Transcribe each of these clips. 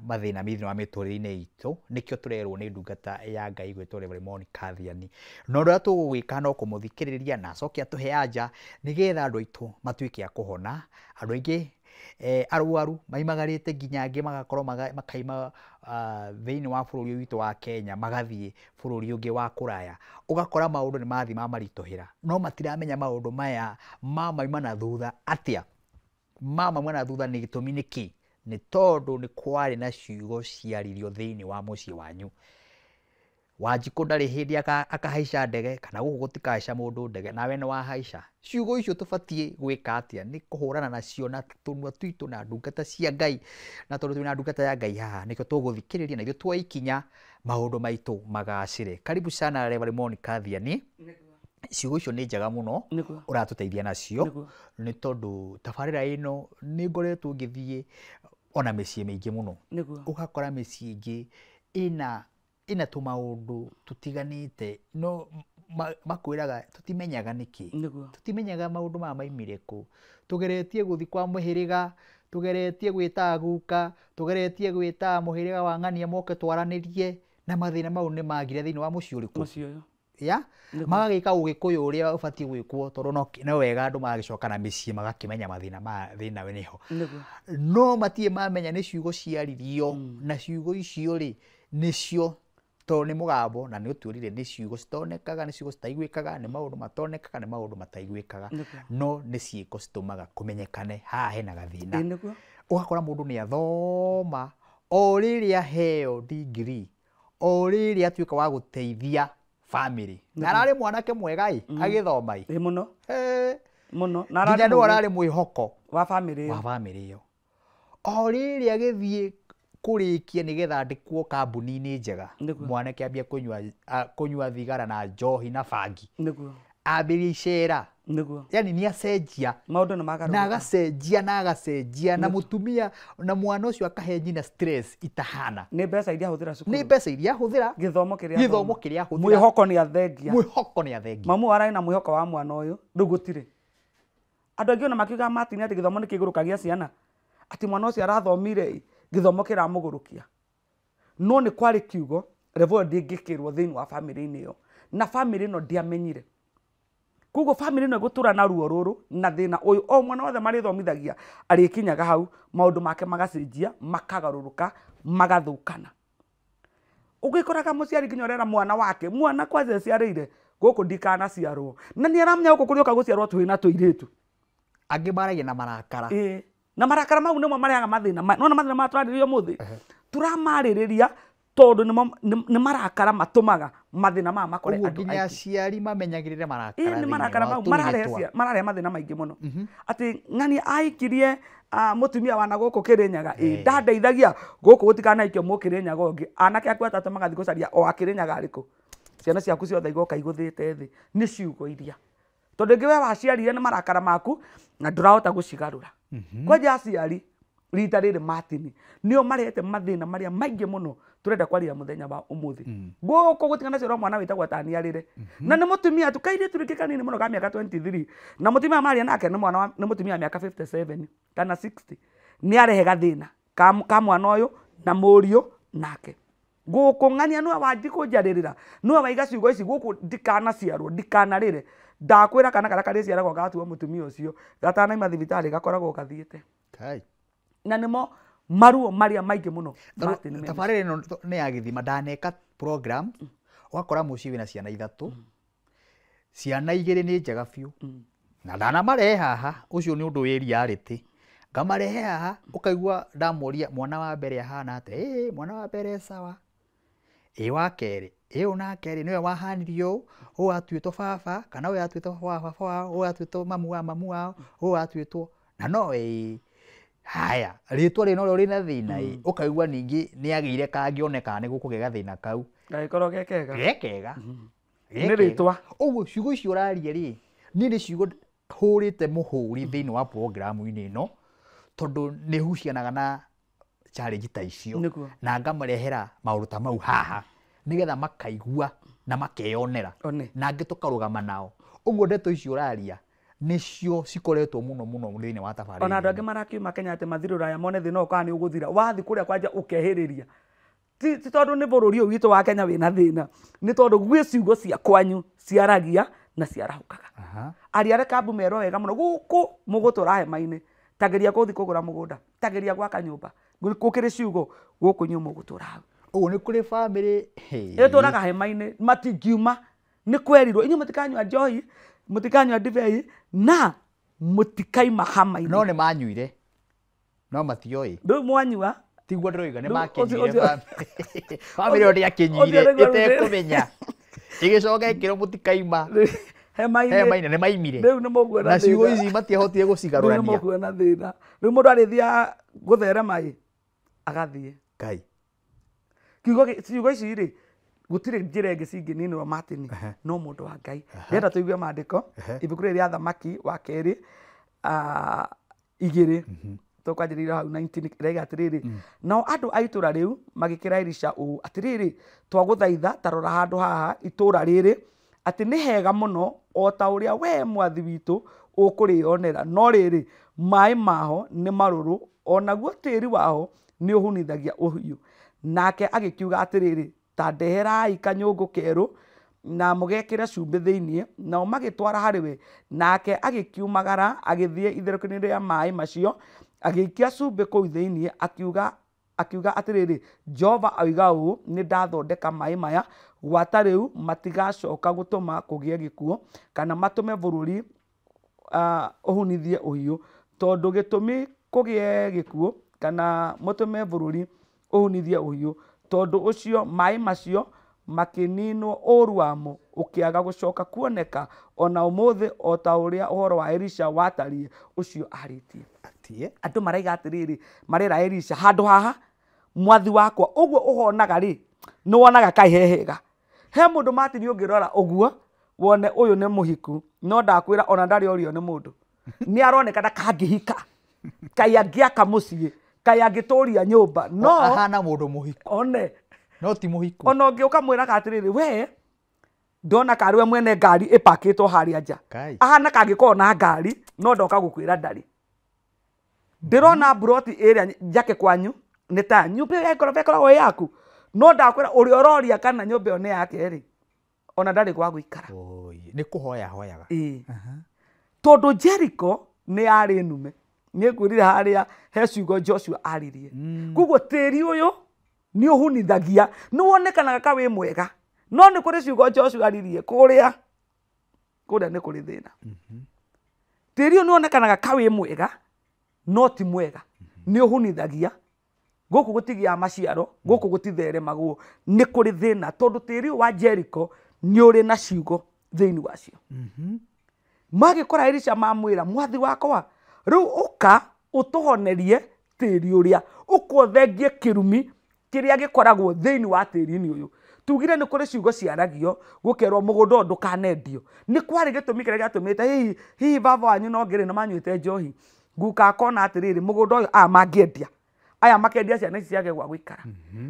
mathĩna thĩinĩ wa mĩtũrĩre-inĩ itũ. Nĩkĩo tũrerwo nĩ ndungata ya Ngai gwĩtwo Reverend Monica Thiani. Na ũndũ ũrĩa tũgũgwĩka no kũmũthikĩrĩria na acoke atũhe anja nĩgetha andũ aitũ matuĩke a kũhona. Andũ aingĩ arwaru maimagarĩte nginya angĩ magakorwo makaima thĩinĩ wa bũrũri witũ wa Kenya magathiĩ bũrũri ũngĩ wa kũraya, ũgakora maũndũ nĩ mathiĩ mamaritũhĩra, no matiramenya maũndũ maya mamaima na thutha atĩa, mamaima na thutha nĩ gĩtũmi nĩkĩ? Nĩ tondũ nĩ kwarĩ na ciugo ciaririo thĩinĩ wa mũciĩ wanyu. Wanjikũ ndarĩ hĩndĩ akahaica ndege kana gũkũ gũtikahaica mũndũ ndege, nawe nĩ wahaica. Ciugo icio tũbatiĩ gwĩka atĩa? Nĩ kũhũrana nacio na tũnua twitũ na ndungata cia Ngai. Na tondũ twĩna ndungata ya Ngai haha, nĩkĩo tũgũthikĩrĩria na ithuĩ tuoe ikinya maũndũ maitũ magacĩre. Karibu sana Reverend Monica Thiani. Ciugo icio nĩ njega mũno ũratũteithia nacio, nĩ tondũ tabarĩra ĩno nĩ ngoretwo ngĩthiĩ ona mĩciĩ mĩingĩ mũno. Ũgakora mĩciĩ ĩngĩ ĩna tũmaũndũ tũtiganĩte, no makwĩraga tũtimenyaga nĩkĩ, tũtimenyaga maũndũ maya maimire kũ. Tũgeretie gũthiĩ kwa mũhĩrĩga, tũgeretie gwĩta guka, tũgeretie gwĩta mũhĩrĩga wa ng'ania moke twaranĩrie, na mathĩna mau nĩ magire thĩinĩ wa mũciĩ ũrĩkũ? Ya magagĩka ũgĩkũyũ ũrĩa ũbatiĩ gwĩkwo, tondũ no wega andũ magagĩcoka na mĩciĩ magakĩmenya mathĩna ma thĩna nĩho, no matirĩ mamenya nĩ ciugo ciaririo, na ciugo icio rĩ nĩcio, tondũ nĩ mũgambo na nĩ ũtwĩrire nĩ ciugo citonekaga, nĩ ciugo citaiguĩkaga, nĩ maũndũ matonekaga, nĩ maũndũ mataiguĩkaga, no nĩ ciĩko citũmaga kũmenyekane haha hena gathĩna. Ũgakora mũndũ nĩ athoma o rĩrĩa aheo degree, o rĩrĩa atuĩka wa gũteithia family, na ararĩ mwanake mwega ĩ agĩthoma ĩ mũno mũno, na nginya nĩwe ararĩ mwĩhoko wa family wa family ĩyo. O rĩrĩa agĩthiĩ kũrĩkia nĩgetha andĩkwo kambuni-inĩ njega, mwanake ambia kũnyua thigara na njohi na bangi, ambĩrĩria icera, yani nĩ acenjia maũndũ nĩ magarũrũka, na agacenjia na agacenjia, na mũtumia na mwana ũcio akahe nyina stress itahana. Nĩ mbeca iria ahũthĩra cukuru, nĩ mbeca iria ahũthĩra, gĩthomo kĩrĩa ahũthĩra, mwĩhoko nĩ athengia, mwĩhoko nĩ athengia. Mamu ararĩ na mwĩhoko wa mwana ũyũ, rĩu gũtirĩ. Andũ aingĩ ona makiugaga Martin atĩ gĩthomo nĩ kĩgũrũkagia ciana, atĩ mwana ũcio arathomire gĩthomo kĩramũgũrũkia, no nĩ kwarĩ kiugo Revo ndĩngĩkĩrwo thĩinĩ wa family-inĩ ĩyo, na family ĩno ndĩamenyire. Koguo family ĩno ĩgũtũra na ruo rũrũ na thĩna ũyũ, o mwana wothe marĩthomithagia arĩkinyaga hau maũndũ make magacenjia, makagarũrũka, magathũkana. Ũgĩkoraga mũciari nginya ũrera mwana wake, mwana kwanja aciarĩire gũkũ ndikanaciarwo, na nĩ aramenya gũkũ kũrĩũka gũciarwo tũhĩĩ na tũirĩtu. Angĩ maragia na marakara. Na marakara mau nĩmo marehaga mathĩna. Nĩwona mathĩna maya tũrarĩrĩria ũmũthĩ? Tũramarĩrĩria tondũ nĩ marakara matũmaga mathĩna maya makore andũ aingĩ. Nginya aciari mamenyagĩrĩre marakara. Nĩ marakara mau mararehe mathĩna maingĩ mũno. Atĩ ng'ania aikirie mũtumia wa na gũkũ Kĩrĩnyaga, ndandeithagia gũkũ gũtikanaikio mũkĩrĩnyaga ũngĩ, anake aku atatũ magathiĩ gũcaria o akĩrĩnyaga arĩkũ, ciana ciaku ciothe igoka igũthĩte thĩ nĩ ciugo iria, tondũ ĩngĩ we waciarire nĩ marakara maku na ndũrahota gũcigarũra. Kwanja aciari rita rĩrĩ Martin nĩo marehete mathĩna marĩa maingĩ mũno tũrenda kwaria mũthenya wa ũmũthĩ. Gũkũ gũtikanaciarwo mwana wĩtagwo Tania rĩrĩ, na nĩ mũtumia tu kairĩtu rĩngĩ kanini mũno ka mĩaka 23, na mũtumia maria nake nĩ mwana nĩ mũtumia wa mĩaka 57 kana 60, nĩ arehe gathĩna ka mwana ũyũ na mũriũ nake. Gũkũ ng'ania nĩwe wanji kũnjarĩrĩra, nĩwe waiga ciugo ici gũkũ ndikanaciarwo ndikanarĩre, ndakwĩra kana karĩa karĩciaragwo gatuo mũtumia ũcio gatanaima thibitarĩ gakoragwo gathiĩte. Na nĩmo maruo marĩa maingĩ mũno. Tabarĩra ĩno nĩ ya gĩthima, ndaneka program ũgakora mũciĩ wĩna ciana ithatũ, ciana igĩrĩ nĩ njega biũ, na ndanamarehe haha, ũcio nĩ ũndũ wĩ reality, ngamarehe haha ũkaigua ndamoria mwana wa mbere ahana atĩa, mwana wa mbere sawa, ĩ wa kerĩ, ĩ ũyũ nake rĩ nĩwe wahanirio ũũ, ũyũ atuĩtwo baba kana ũyũ atuĩtwo baba wa baba wao, ũyũ atuĩtwo mamu wa mamu wao, ũyũ atuĩtwo na no ĩ haya rĩtwa rĩ norĩo rĩna thĩna ĩ, ũkaigua ningĩ nĩ agĩire kangĩone kana nĩ gũkũgĩa gathĩna kau gagĩkorwo ge kega, ge kega nĩ rĩtwa. Ũguo ciugo icio ũraria rĩ, niĩ nĩ ciugo hũrĩte mũhũri thĩinĩ wa programu-inĩ ĩno, tondũ nĩ hucianaga na challenge ta icio, na ngamarehera maũndũ ta mau haha nĩgetha makaigua na makeyonera, na angĩ tũkarũgama nao. Ũguo ndeto icio ũraria Nĩcio cikoretwo mũno mũno thĩinĩ wa tabarĩra. Ona andũ angĩ marakiuma Kenya atĩ mathiĩ Rũraya mone thĩna ũyũ kana nĩ ũgũthira. Wathiĩ kũrĩa kwanja ũkehĩrĩria. Ti tondũ nĩ bũrũri ũyũ witũ wa Kenya wĩna thĩna, nĩ tondũ gwĩ ciugo cia kwanyu ciaragia na ciarahũkaga. Aria Rekabu merwo wega mũno gũkũ mũgũtũra hema-inĩ, tageria gũthiĩ kũgũra mũgũnda, tageria gwaka nyũmba, gũkĩrĩ ciugo gũkũ inyuĩ mũgũtũra hau. Ũguo nĩ kũrĩ bamĩrĩ ĩtũraga hema-inĩ matingiuma, nĩ kwerirwo inyuĩ mũtikanyua njohi, mũtikanyua ndibei na mũtikaima hama-inĩ. No nĩ manyuire no matioĩ. Rĩu mwanyua tiguo ndĩroiga nĩ makinyire bamĩrĩ ĩyo ndĩakinyire ĩtekũmenya ĩgĩcoka ĩkĩrwo mũtikaima hema-inĩ nĩ maimire. Rĩu nĩ mũkuona na ciugo ici matiahotire gũcigarũrania. Rĩu nĩ mũkuona thĩna. Rĩu mũndũ arĩthiaga gũtherema ĩ agathiĩ. Ngai. Ciugo ici rĩ gũtirĩ njĩra ĩngĩ cingĩninwo Martin no mũndũ wa Ngai. Ndĩrenda tũigue maandĩko ibuku rĩrĩ rĩa Thamaki wa kerĩ 2 tũkwanjĩrĩria hau 19 ĩraiga atĩrĩrĩ, nao andũ a itũũra rĩu magĩkĩra Elisha ũũ atĩrĩrĩ, twagũthaitha ta rora handũ haha itũũra rĩrĩ atĩ nĩ hega mũno o ta ũrĩa we mwathi witũ ũkũrĩonera, no rĩrĩ maĩ maho nĩ marũrũ o naguo tĩĩri waho nĩ ũhunithagia ũhiũ. Nake agĩkiuga atĩrĩrĩ, ta ndeherai kanyũngũ kerũ na mũgekĩre cumbĩ thĩinĩ. Nao magĩtwara harĩ we, nake agĩkiumagara agĩthiĩ itherũkĩro rĩa maĩ macio agĩikia cumbĩ kũu thĩinĩ, akiuga atĩrĩrĩ, Jehova oiga ũũ, nĩ ndathondeka maĩ maya gwata rĩu matigacoka gũtũma kũgĩe gĩkuũ kana matũme bũrũri ũhunithie ũhiũ, tondũ gĩtũmi kũgĩe gĩkuũ kana mũtũme bũrũri ũhunithie ũhiũ, tondũ ũcio maĩ macio makĩninwo ũũru wamo ũkĩaga gũcoka kuoneka ona ũmũthĩ o ta ũrĩa ũhoro wa Elisha watariĩ ũcio arĩtie. Andũ maraiga atĩrĩrĩ, marera Elisha handũ haha mwathi wakwa ũguo ũhonaga rĩ nĩ wonaga kaĩ he hega. He mũndũ Martin ũngĩrora ũguo wone ũyũ nĩ mũhiku, no ndakwĩra ona ndarĩ orio nĩ mũndũ, nĩ aronekana kangĩhika, kaĩ angĩaka mũciĩ, kaĩ angĩtũria nyũmba, no ahana mũndũ mũhiku one no ti mũhiku. Ona ũngĩ ũkamwĩraga atĩrĩrĩ, we ndona karĩ we mwene ngari ĩpakĩtwo harĩa nja, ahana kangĩkorwo na ngari no ndoka gũkwĩra ndarĩ. Ndĩrona mburoti ĩrĩa njake kwanyu nĩ ta nyũmba ĩyo ya ngoroba ĩkoragwo ĩ yaku, no ndakwĩra ũrĩa ũroria kana nyũmba ĩyo nĩ yake rĩ ona ndarĩ gwa gũikara. Nĩ kũhoya hoyaga. Tondũ Jericho nĩ yarĩ nume, nĩ ngwĩrire harĩa he ciugo Joshua aririe. Koguo tĩĩri ũyũ nĩ ũhunithagia, nĩ wonekanaga ka wĩ mwega, no nĩ kũrĩ ciugo Joshua aririe kũrĩa kũrĩa nĩ kũrĩ thĩna. Tĩĩri ũyũ nĩ wonekanaga ka wĩ mwega no ti mwega, nĩ ũhunithagia, gũkũ gũtigĩa maciaro, gũkũ gũtitheremagwo, nĩ kũrĩ thĩna tondũ tĩĩri ũyũ wa Jericho nĩ ũrĩ na ciugo thĩinĩ wacio. Magĩkora Elisha mamwĩra, mwathi wakwa rĩu ũka ũtũhonerie tĩĩri ũrĩa, ũkũthengie kĩrumi kĩrĩa gĩkoragwo thĩinĩ wa tĩĩri-inĩ ũyũ. Tugire nĩ kũrĩ ciugo ciaragio gũkerwo mũgũnda ũyũ ndũkanendio. Nĩ kwarĩ gĩtũmi kĩrĩa gĩatũmĩte hihi baba wanyu no ngĩrĩ nĩ manyuĩte njohi, guka akona atĩrĩrĩ mũgũnda ũyũ aya mangĩendia, aya makendia ciana ici ciage gwa gũikara.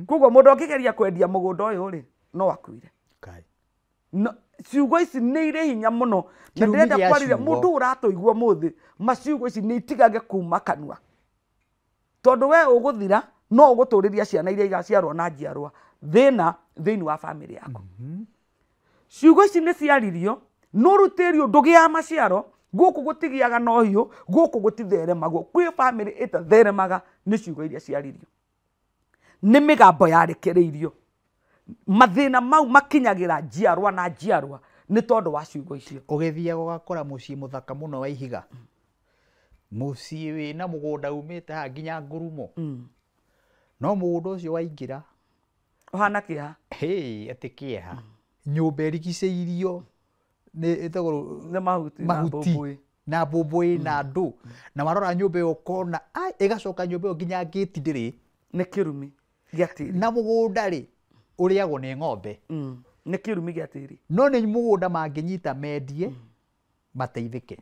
Koguo mũndũ ũngĩgeria kwendia mũgũnda ũyũ rĩ no akuire. Ciugo ici nĩ irĩ hinya mũno na ndĩrenda kwarĩria mũndũ ũratũigua ũmũthĩ, ma ciugo ici nĩ itigage kuma kanua, tondũ we ũgũthira no ũgũtũrĩria ciana iria igaciarwo na njiarwa thĩna thĩinĩ wa bamĩrĩ yaku. Ciugo ici nĩ ciaririo, no rĩu tĩĩri ũyũ ndũgĩaga maciaro, gũkũ gũtigĩaga na ũhiũ, gũkũ gũtitheremagwo. Kwĩ bamĩrĩ ĩtatheremaga nĩ ciugo iria ciaririo, nĩ mĩgambo yarekereirio. Mathĩna mau makinyagĩra njiarwa na njiarwa nĩ tondũ wa ciugo icio. Ũgĩthiaga ũgakora mũciĩ mũthaka mũno wa ihiga, mũciĩ wĩna mũgũnda umĩte haha nginya ngurumo, no mũgũnda ũcio waingĩra ũhana kĩeha. Atĩ kĩeha, nyũmba ĩrigicĩirio nĩ ĩtagwo nĩ mahuti na mbũmbũĩ na andũ, na warora nyũmba ĩyo ũkona ĩgacoka nyũmba ĩyo nginya ngĩti ndĩrĩ, nĩ kĩrumi gĩa tĩĩri. Na mũgũnda rĩ ũrĩagwo nĩ ng'ombe, nĩ kĩrumi gĩa tĩĩri, no nĩ mũgũnda mangĩnyita mendie mateithĩke.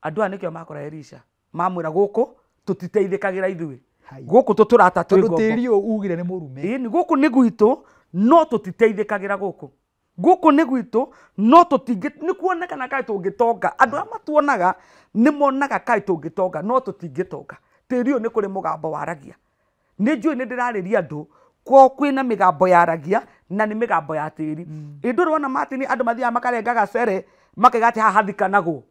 Andũ aya nĩkĩo makora Elisha mamwĩra gũkũ tũtiteithĩkagĩra ithuĩ, gũkũ tũtũrata twĩ ngombo, tondũ tĩĩri ũyũ ugire nĩ mũrume. Ĩni gũkũ nĩ gwitũ no tũtiteithĩkagĩra gũkũ. Gũkũ nĩ gwitũ no tũtingĩ nĩ kuonekana kaĩ tũngĩtonga. Andũ arĩa matuonaga nĩ monaga kaĩ tũngĩtonga no tũtingĩtonga. Tĩri ũyũ nĩ kũrĩ mũgambo waragia. Nĩ njũĩ nĩ ndĩrarĩria andũ kwao kwĩna mĩgambo yaragia na nĩ mĩgambo ya tĩri. Ĩ ndũrĩ wona Martin andũ mathiaga makarenga gacere makaiga atĩ haha hathikanagwo.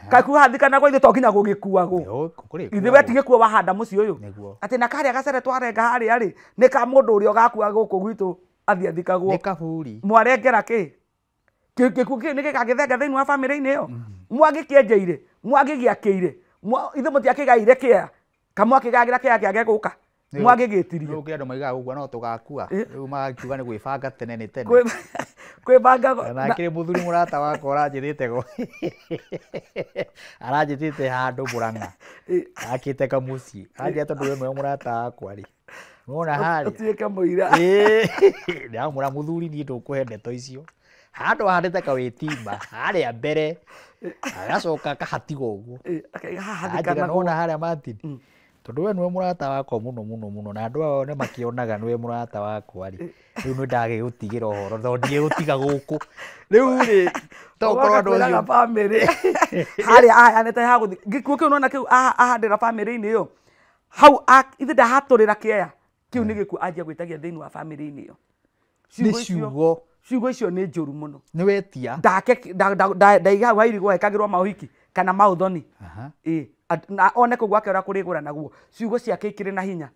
Kaĩ kuo hathikanagwo ithuĩ to nginya gũgĩkuagwo. Ithuĩ we ti gĩkuo wahanda mũciĩ ũyũ. Atĩ na karĩa gacere twarenga harĩa rĩ nĩ ka mũndũ ũrĩa ũgakua gũkũ gwitũ athiĩ athikagwo. Nĩ kaburi. Mwarengera kĩ? Gĩkuũ kĩu nĩ gĩgagĩthenga thĩinĩ wa bamĩrĩ-inĩ ĩyo. Mwagĩkĩenjeire, mwagĩgĩakĩire, ithuĩ mũtiakĩgaire kĩa, kamwakĩgagĩra kĩa kĩage gũka. Mwagĩgĩtirie. Rĩu kĩrĩa andũ maigaga ũguo no tũgakua. Rĩu magakiuga nĩ gwĩbanga tene nĩ tene. Kwĩbanga. Na akĩrĩ mũthuri mũrata wakwa ũranjĩrĩte go. Aranjĩtĩte handũ Mũrang'a. Akĩte kamũciĩ. Anjĩra tondũ we nĩwe mũrata wakwa rĩ. Nĩwona harĩa. Ũtuĩke mũira. Ndĩramwĩra mũthuri niĩ ndũkũhe ndeto icio. Handũ hahandĩte kawĩtimba harĩa mbere agacoka akahatigwo ũguo. Haha nona harĩa Martin. Tondũ we nĩwe mũrata wakwa mũno mũno mũno na andũ aya nĩ makĩonaga nĩwe mũrata wakwa rĩ. Rĩu nĩ ndagĩgũtigĩra ũhoro tondũ ndigĩgũtiga gũkũ. Rĩu rĩ to ũkorwo andũ acio bamĩrĩ harĩa aheanĩte ha gũthi gĩkuũ kĩu nona kĩu ahandĩra bamĩrĩ-inĩ ĩyo hau ithe ndahatũrĩra kĩea kĩu nĩ gĩkuũ anjia gwĩtagia thĩinĩ wa bamĩrĩ-inĩ ĩyo. Nĩ ciugo. Ciugo icio nĩ njũru mũno. Nĩ wetia. Ndake ndaiga hau hairigwo hekagĩrwo maũhiki kana maũthoni. Ĩ na one kũu gwake ũrĩa kũrĩgũra naguo ciugo ciake ikĩrĩ na hinya.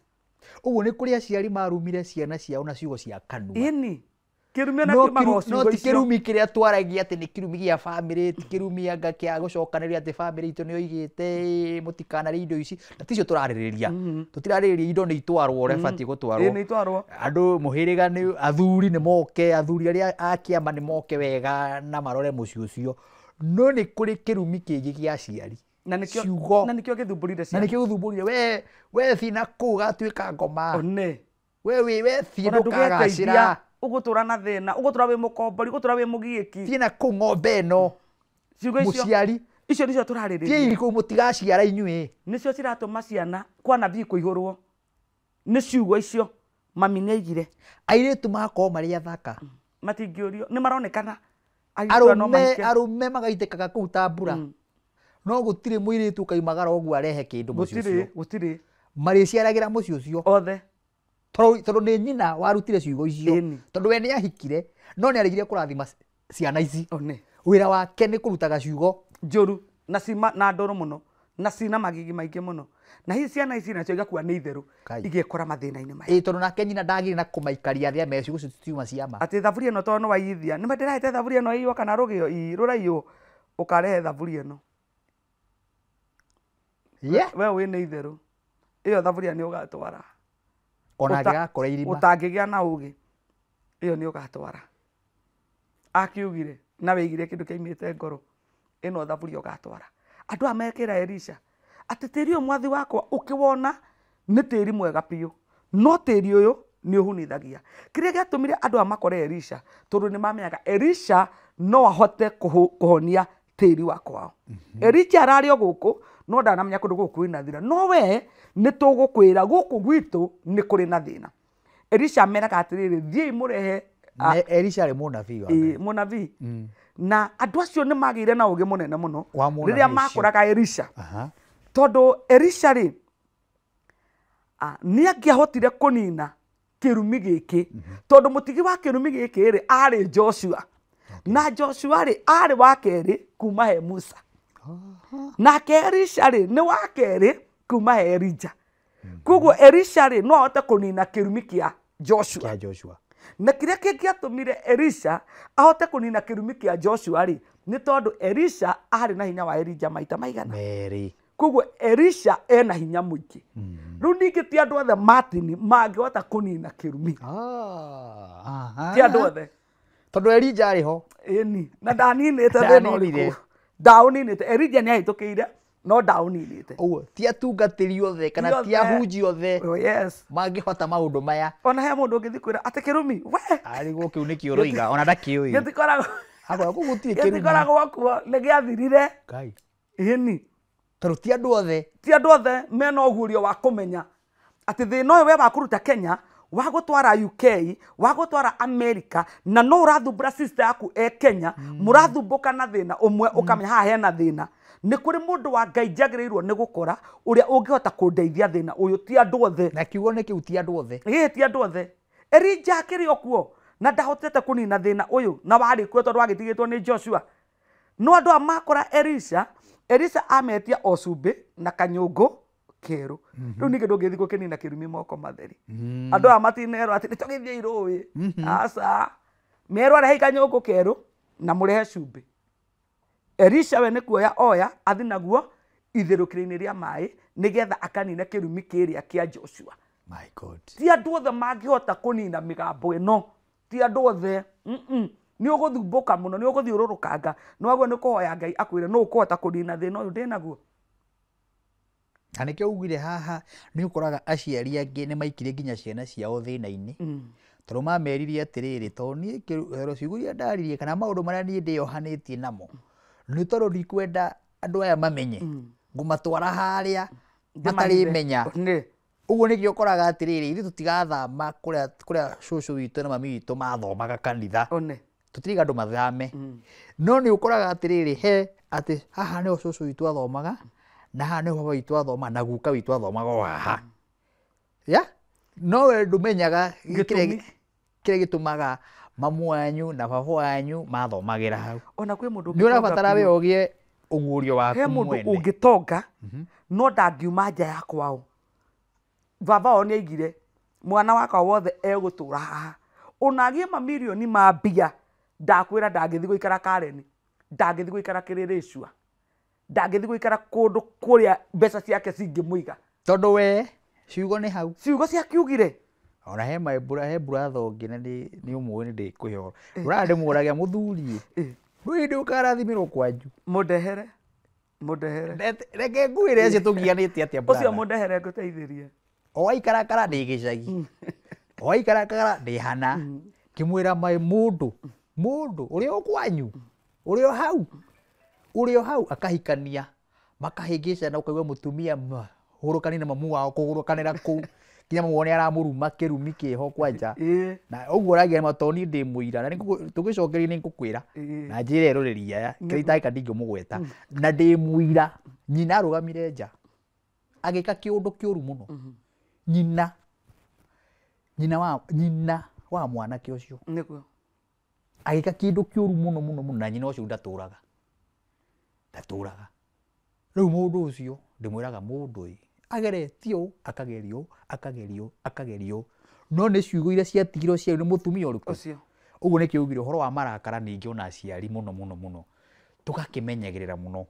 Ũguo nĩ kũrĩ aciari marumire ciana ciao na ciugo cia kanua. Ĩni. Kĩrumi ona kiumaga o ciugo No ti icio. kĩrumi kĩrĩa twaragia atĩ nĩ kĩrumi gĩa bamĩrĩ, ti kĩrumi anga kĩa gũcokanĩrĩria atĩ bamĩrĩ itũ nĩ yoigĩte mũtikanarĩe indo ici. Na ticio tũrarĩrĩria. Tũtirarĩrĩria indo nĩ itwarwo ũrĩa batiĩ gũtwarwo. Ĩ nĩ itwarwo. Andũ mũhĩrĩga nĩ athuri nĩ moke, athuri arĩa a kĩama nĩ moke wega na marore mũciĩ ũcio. No nĩ kũrĩ kĩrumi kĩngĩ gĩa aciari. Na nĩkĩo ciugo. Na nĩkĩo gĩthumbũrire Na ciana. nĩkĩo gĩthumbũrire we we thiĩ na kũu gatuĩka ngoma. One. We we we thiĩ Ona ndũkagacĩra. ndũgeteithia. Ũgũtũra na thĩna, ũgũtũra wĩ mũkombori, ũgũtũra wĩ mũgiĩki. Thiĩ na kũu ng'ombe ĩno. Ciugo icio. Mũciari. Icio nĩcio tũrarĩrĩria. Thiĩi kũu mũtigaciara inyuĩ. Nĩcio ciratũma ciana kwanathiĩ kũihũrwo. Nĩ ciugo icio mami nĩ aigire. Airĩtu magakorwo marĩ athaka. Matingĩũrio, nĩ maronekana. Airĩtu no mahike. Arũme magaitĩkaga kũu ta mbura. No gũtirĩ mũirĩtu ũkaimagara ũguo arehe kĩndũ mũciĩ ũcio. Gũtirĩ. Marĩciaragĩra mũciĩ ũcio. Othe. Tondũ nĩ nyina warutire ciugo icio. Tondũ we nĩ ahikire, no nĩ aregire kũrathima ciana ici. One. Wĩra wake nĩ kũrutaga ciugo njũru na cima na ndũrũ mũno na cina magigi maingĩ mũno. Na hihi ciana ici nacio igakua nĩ itherũ igekora mathĩna-inĩ maya. Ĩ tondũ nake nyina ndagĩrĩ na kũmaikaria thĩ amere ciugo icio ciuma cia ma. Atĩ thaburia ĩno tondũ nĩ waiyithia. Nĩ ndĩrahete thaburia ĩno ĩiywo kana rũgĩo ii rũraiywo ũkarehe thaburia ĩno. We wĩna itherũ. Ĩyo thaburia nĩ ũgatwara. Ona angĩgakora irima. Ũtangĩgĩa na ũgĩ. Ĩyo nĩ ũgatwara. Akiugire na wĩigire kĩndũ kĩaimĩte ngoro. Ĩno thaburia ũgatwara. Andũ aya mekĩra Elisha atĩ tĩri ũyũ mwathi wakwa ũkĩwona nĩ tĩri mwega biũ. No tĩri ũyũ nĩ ũhunithagia. Kĩrĩa gĩatũmire andũ aya makore Elisha tondũ nĩ mamenyaga Elisha no ahote kũhonia tĩri wa kwao. Elisha ararĩ o gũkũ no ndanamenya kũndũ gũkũ kwĩna thĩna. No we nĩ tũgũkwĩra gũkũ gwitũ nĩ kũrĩ na thĩna. Elisha ameraga atĩrĩrĩ, thiĩi mũrehe Elisha arĩ mũnabii wa Ngai. Mũnabii. Na andũ acio nĩ magĩire na ũgĩ mũnene mũno rĩrĩa rĩrĩa makoraga Elisha. Tondũ Elisha rĩ nĩ angĩahotire kũnina kĩrumi gĩkĩ. Tondũ mũtigi wa kĩrumi gĩkĩ rĩ arĩ Joshua. Na Joshua rĩ arĩ wa kerĩ kuma he Musa. Nake Elisha rĩ nĩ wa kerĩ kuma he Elijah. Koguo Elisha rĩ no ahote kũnina kĩrumi kĩa Joshua. Na kĩrĩa kĩngĩatũmire Elisha ahote kũnina kĩrumi kĩa Joshua rĩ nĩ tondũ Elisha arĩ na hinya wa Elijah maita maigana merĩ. Koguo Elisha ena hinya mũingĩ. Rĩu ningĩ ti andũ othe Martin mangĩhota kũnina kĩrumi. Ti andũ othe. Tondũ Elijah arĩ ho. Ĩni. Na ndaninĩte thĩna ũrĩkũ. Ndaũninĩte. Elijah nĩ ahĩtũkĩire no ndaũninĩte. Ũguo ti atungatĩri othe kana ti ahunji othe. Yes. Mangĩhota maũndũ maya. Ona he mũndũ ũngĩthiĩ kwĩra atĩ kĩrumi we. Arigwo kĩu nĩkĩo ũroiga ona ndakĩũĩ. Gĩtikoragwo. Akora kũu gũtirĩ kĩrumi. Gĩtikoragwo kuo nĩ gĩathirire. Ngai. Ĩni. Tondũ ti andũ othe. Ti andũ othe mena ũguũrio wa kũmenya atĩ thĩna ũyũ we wa kũruta Kenya Wa gũtwara UK, wa gũtwara America, na no ũrathumbũra sister yaku e Kenya, mũrathumbũka na thĩna ũmwe, ũkamenya haha hena thĩna. Nĩ kũrĩ mũndũ wa Ngai njagĩrĩirwo nĩ gũkora ũrĩa ũngĩhota kũndeithia thĩna ũyũ. Ti andũ othe. Na kiugo nĩ kĩu, ti andũ othe. Ĩĩ, ti andũ othe. Elija akĩrĩ o kuo na ndahotete kũnina thĩna ũyũ, na warĩ kuo tondũ wagĩtigĩtwo nĩ Joshua. No andũ aya makora Elisha, Elisha ametia o cumbĩ na kanyũngũ kerũ. Rĩu ningĩ ndũngĩthiĩ gũkĩnina kĩrumi moko matheri. Andũ aya matinerwo atĩ nĩtũgĩthiĩ irũĩ, aca. Merwo rehei kanyũngũ kerũ na mũrehe cumbĩ. Elisha we nĩ kuoya oya athi naguo itherũkĩro-inĩ rĩa maĩ nĩgetha akanine kĩrumi kĩrĩa kĩa Joshua. My God. Ti andũ othe mangĩhota kũnina mĩgambo ĩno, ti andũ othe. Nĩ ũgũthumbũka mũno, nĩ ũgũthiũrũrũkanga, nĩ wagwo nĩ kũhoya Ngai akwĩre nũ ũkũhota kũnina thĩna ũyũ ndĩnaguo. Na nĩkĩo ugire haha nĩ ũkoraga aciari angĩ nĩ maikirie nginya ciana ciao thĩna-inĩ, tondũ mamerire atĩrĩrĩ, tondũ niĩ tondũ ciugo iria ndaririe kana maũndũ marĩa niĩ ndĩyohanĩtie namo nĩ tondũ ndikwenda andũ aya mamenye, ngũmatwara harĩa matarĩmenya. Nĩ Ũguo nĩkĩo ũkoraga atĩrĩrĩ, ithuĩ tũtigathama kũrĩa kũrĩa cũcũ witũ na mami witũ mathomaga kanitha. One. Tũtiriga andũ mathame, no nĩ ũkoraga atĩrĩrĩ, he atĩ haha nĩho cũcũ witũ athomaga na haha nĩho baba witũ athoma na guka witũ athomaga o haha ya, no we ndũmenyaga kĩrĩa Gĩtũmi. Kĩrĩa gĩtũmaga mamu wanyu na baba wanyu mathomagĩra hau. Ona kwĩ mũndũ Nĩ ũrabatara ũngĩtonga we biũ. ũgĩe ũguũrio He waku mũndũ mwene. ũngĩtonga no ndangiuma nja ya kwao. Baba wao nĩ aigire mwana wakwa wothe egũtũra haha, ona agĩe mamirioni ma mbia, ndakwĩra ndangĩthiĩ gũikara Karen, ndangĩthiĩ gũikara Kĩrĩrĩcua, ndangĩthiĩ gũikara kũndũ kũrĩa mbeca ciake cingĩmũiga. Tondũ we ciugo nĩ hau. Ciugo ciakiugire. Ona he mbura he buratha ũngĩ na nĩ ũmũĩ, nĩ ndĩkũhe ũhoro ũrara ndĩmũragia mũthuri ndũrĩ hĩndĩ ũkarathimĩrwo kwanyu. Mũndehere, mũndehere. Reke ngwĩre acio tũgianĩte atĩa Ũcio. brother. Mũndehere ngũteithĩrie. O waikarakara ndĩ gĩcagi, o waikarakara ndĩ hana, ngĩmwĩra maĩ mũndũ mũndũ ũrĩa o kwanyu, ũrĩa o hau, ũrĩa o hau akahikania makahĩngĩcana, ũkaigua mũtumia hũrũkani na mamu wao kũgũrũkanĩra kũu nginya mamu wao nĩ aramũruma kĩrumi kĩho kwanja. Na ũguo ũragia matoni ndĩ mũira na tũgĩcokeria nĩ ngũkwĩra na njĩre eroreri aya kĩrĩa itangĩka ndingĩmũgweta na ndĩ mũira. Nyina arũgamire nja agĩka kĩũndũ kĩũru mũno, nyina nyina wa mwanake ũcio. Nĩguo. Agĩka kĩndũ kĩũru mũno mũno mũno, na nyina ũcio ndatũraga ndatũraga. Rĩu mũndũ ũcio ndĩmwĩraga mũndũ ĩ ageretie ũũ, akagerio ũũ, akagerio ũũ, akagerio ũũ, no nĩ ciugo iria ciatigirwo ciarĩ nĩ mũtumia ũrĩkũ. Ũcio. Ũguo nĩkĩo ugire ũhoro wa marakara, ningĩ ona aciari mũno mũno mũno tũgakĩmenyagĩrĩra mũno.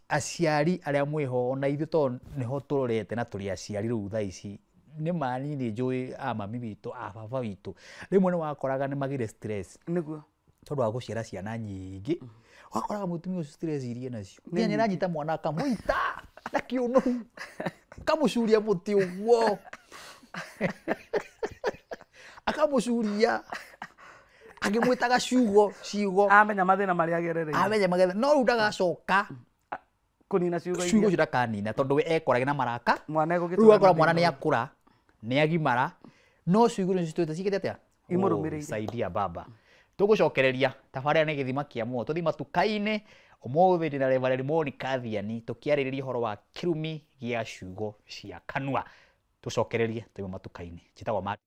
Aciari arĩa mwĩho, ona ithuĩ tondũ nĩho tũrorete na tũrĩ aciari rĩu thaa ici, nĩ ma niĩ nĩ njũĩ a mami witũ, a baba witũ, rĩmwe nĩ wakoraga nĩ magĩre stress Nĩguo. tondũ wa gũciara ciana nyingĩ. Wakoraga mũtumia ũcio stress iria nacio nginya nĩ aranyita mwana akamũita na kĩũnũhu, akamũcuria mũtĩ ũguo, akamũcuria akĩmwĩtaga ciugo ciugo. Amenya mathĩna marĩa agerereire. Amenya magetha, no rĩu ndagacoka kũnina ciugo ciugo iria icio ndakanina tondũ we ekorage na maraka. Mwana egũgĩtũra Rĩu akora na mwana thĩna nĩ ũyũ. akũra, nĩ agimara, no ciugo nĩ citũĩte ciĩkĩte atĩa? Imũrũmĩrĩire. Oh, saidia baba. Tũgũcokereria tabarĩra nĩ gĩthima kĩa muoyo, tũthiĩ matuka-inĩ. Ũmũthĩ ndĩna Reverend Monica Thiani tũkĩarĩrĩria ũhoro wa kĩrumi gĩa ciugo cia kanua. Tũcokererie tũima matuka-inĩ. Njĩtagwo Martin.